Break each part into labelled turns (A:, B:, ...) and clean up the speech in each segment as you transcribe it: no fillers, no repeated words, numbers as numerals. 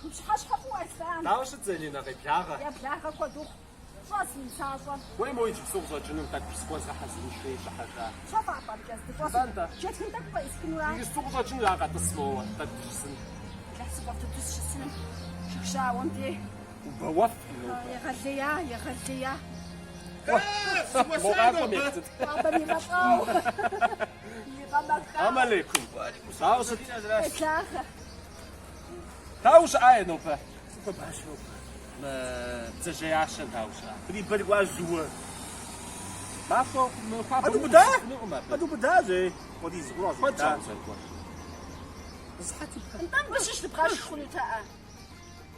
A: Уи пщыхьэщхьэ фӏыуэ, Аслъэн.
B: Дауэ щыт, Залинэ, къеблагъэ?
A: Еблагъэ куэд ухъу. Щӏэс мы нысащӏэр.
B: Уей, моуэ иджыпсту къыщӏэкӏынум тӏэкӏу псы гуэр згъэхьэзырын хуей щӏыхьэжа.
A: Пщэфӏапӏэмкӏэ здыщӏэсым.
B: Нтӏэ-нтӏэ.
A: Джэдгын тӏэкӏу къеӏысхынура?
B: Иджыпсту къыщӏэкӏынура къэтӏыс моуэ, тӏэкӏу дыщысын.
A: Лэхь сыфӏэфӏ дыдэу сыщысыным. Жыг жьауэм дей.
B: Убэуэфкъым нобэ.
A: Егъэлея, егъэлея.
B: Мо къакӏуэм еплъыт.
A: Хуабэм игъэлӏау. Игъэмэхау.
B: Салам алейкум. Дауэ щыт?
A: Къеблагъэ.
B: Дауэ ущыӏа нобэ?
C: Сыхуэбащ нобэ.
B: Мы бдзэжьеящэр дауэ щыӏа?
C: Рыбэр кӏуащ зыуэ.
B: Махуэ мы хуабэм
C: Къэдубыда?
B: укъыщыхъунукъым абы.
C: Къэдубыда, зей. Хуэдиз гур
B: Куэд
C: къэзубыда.
B: щӏа узэрыкӏуэр.
C: Сыхьэт ипэ.
A: Нтӏэ, мыбы щыщ дыбгъэшх хъунутэӏэ?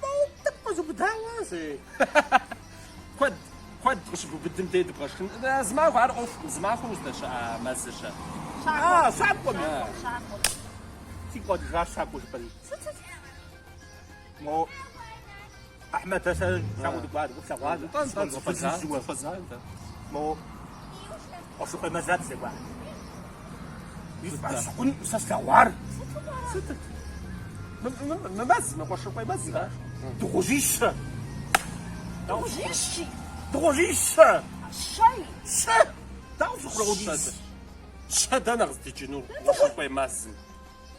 C: Моуэ тӏэкӏу къэзубыдауэ, зей.
B: Куэд, куэд къыщыбубыдым дей дыбгъэшхын. Зы махуэ ар ӏуэхукъым, зы махуэ уздэщыӏа мэзыр-щэ?
C: А, щакӏуэми.
A: Щакӏуэм.
C: Сигу къэкӏыжащ щакӏуэ жыпӏэри.
A: Сыт, сыт?
C: Мо Ахьмэд сэ щакӏуэ дыкӏуа, дыкӏуэ плъэгъуащ.
B: Нтӏэ, нтӏэ, дыхуэза, дыхуэза, нтӏэ.
C: Мо Къуэшыркъуей мэза дыздэкӏуа. Уи фӏэщ хъункъым сэ слъэгъуар.
B: Сытыт? Мы мэз, мы Къуэшыркъуей мэзра?
C: Дыгъужьищэ.
A: Дыгъужьищи?
C: Дыгъужьищэ.
A: Щэй.
C: Щэ. Дауэ сыхъурэ хуэдиз?
B: Щэ дэнэ къыздикӏынур Къуэшыркъуей мэзым?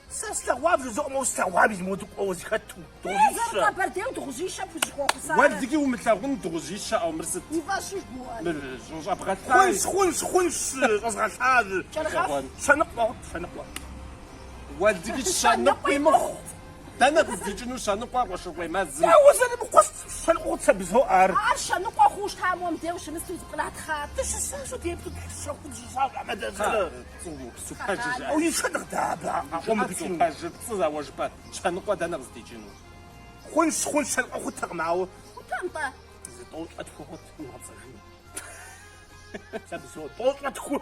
C: Сэ слъэгъуа бжызоӏэ, моуэ слъэгъуа мис моуэ дыкӏуэуэ зыхэту, дыгъужьищэ.
A: Зэры-Къэбэрдейуэ дыгъужьищэ пхузэхуэхъусарэ?
B: Уэлэхьи умылъагъун дыгъужьищэ ӏэу, мыр сыт?
A: Уи фӏэщу жыбоӏэр.
B: Мыр щӏэбгъэлъа?
C: Хъунщ, хъунщ, хъунщ, щӏэзгъэлъащ.
A: Кӏэрыгъэф.
C: Щэныкъуэ хъут, щэныкъуэ.
B: Уэлэхьи щэныкъуи мыхъу. Дэнэ къыздикӏыну щэныкъуэ Къуэшыркъуей мэзым?
C: Дауэ зэрымыхъур щэныкъуэ хъут сэ бызоӏэ ар.
A: Ар щэныкъуэ хъуу щытам уэ мыбдеж ущымысту зыпкъратхъат.
C: Дыщысащу деплъу щэхуу дыщысащ, Ахьмэд сэрэ.
B: Пцӏы умыупсу пэжыр жыӏэ.
C: Ау ищэ дыгъдэ абы а къомым къикӏыну.
B: Пэжыр пцӏы зауэ жыпӏэр, щэныкъуэ дэнэ къыздикӏыну?
C: Хъунщ, хъунщ, щэныкъуэ хъутэкъым, ауэ.
A: Хъутэ, нтӏэ.
C: Зы тӏощӏрэ тху хъут, умыгъэпцӏэжыну. Сэ бызоӏэ, тӏощӏрэ тху.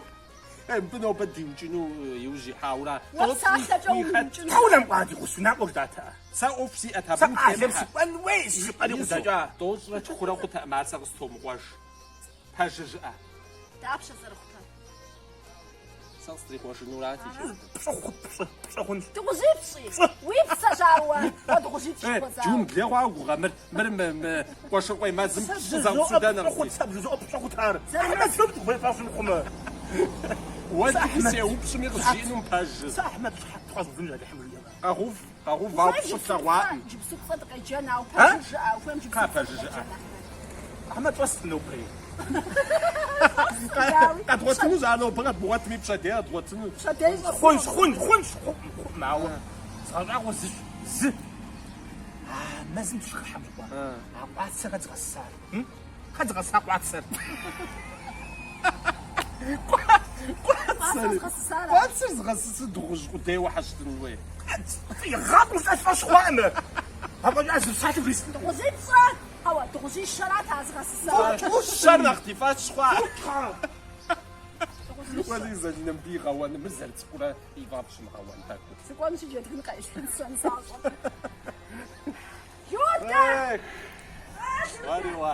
B: Э, мыбы нобэ диукӏыну иужь ихьаура?
A: Уэ псалъэкӏэ умыукӏыну.
C: Тхьэ унэм кӏуа ди гъусэу, накӏуэ жытӏатэӏэ.
B: Сэ ӏуэху сиӏэт абы
C: Сэ къалэм
B: утемыхьэ.
C: сыкӏуэн хуейщ, жыпӏэри къыдэкӏа.
B: Тӏощӏрэ тхурэ хъутэкъым, ар сэ къыстомыкъуэж. Пэжыр жыӏэ.
A: Дапщэ зэрыхъутэр?
B: Сэ къыстрикъуэжынурат иджы.
C: Пщӏы хъут, пщӏы, пщӏы хъунщ.
A: Дыгъужьипщӏи! Уи псэщ ар уэ, уэ дыгъужьипщӏ
B: Э,
A: хуэзауэ.
B: джум блэгъуа угъэ, мыр, мыр мы, мы Къуэшыркъуей мэзым
C: Сэ
B: пщӏы
C: бжызоӏэ,
B: зэупсу дэнэ
C: пщӏы хъут,
B: къыздикӏ?
C: сэ бжызоӏэ, пщӏы хъут ар. Ахьмэд сыт хуей фӏэщ мыхъумэ?
B: Уэлэхьи сеупщӏми къызжиӏэнум пэжыр.
C: Сэ Ахьмэд щыхьэт къэзгъэувынщ Алыхьым жиӏэмэ.
B: Къэгъув, къэгъув, ауэ
A: Ухуейм
B: пщӏы
A: иджыпсту
B: плъэгъуаӏым.
A: иджыпсту пцӏэ дыкъеджэн, ауэ пэжыр жыӏэ, ухуейм иджыпсту
B: Кхъа
A: пцӏэ
B: пэжыр жыӏэ.
A: дыкъеджэн, Ахьмэд.
C: Ахьмэд щӏэст нобэри.
B: Къэдгъуэтынущ, ар нобэ къэдмыгъуэтми пщэдей къэдгъуэтыну.
A: Пщэдей щӏэсынущ.
C: Хъунщ, хъунщ, хъунщ, хъуӏым, хъуӏым, ауэ згъэщӏагъуэ зыщ, зы. А мэзым дыщыхыхьэм щыгъуэ, а къуацэр хэт зыгъэсысар? Хэт зыгъэсыса къуацэр?
A: Къуацэр зыгъэсысар.
B: Къуацэр зыгъэсысыр дыгъужь къудейуэ хьэ щытын хуей.
C: Игъащӏэм сэ сфӏэщ хъуаӏым. Афӏэкӏа зы псалъэ жесӏэн.
A: Дыгъужьипщӏэ? Хьэуэ, дыгъужьищэрат а зыгъэсысар.
B: Щэр нэхъ ди фӏэщ хъуа. Уэли Залинэ мыбы игъэуэну, мыр зэрыцӏыкӏурэ и фӏэфӏщ мыгъэуэн тӏэкӏур.
A: Сыкӏуэнщи джэдгын къеӏысхынщ сэ нысащӏэм. Людэ!
B: Эх, Ариуа.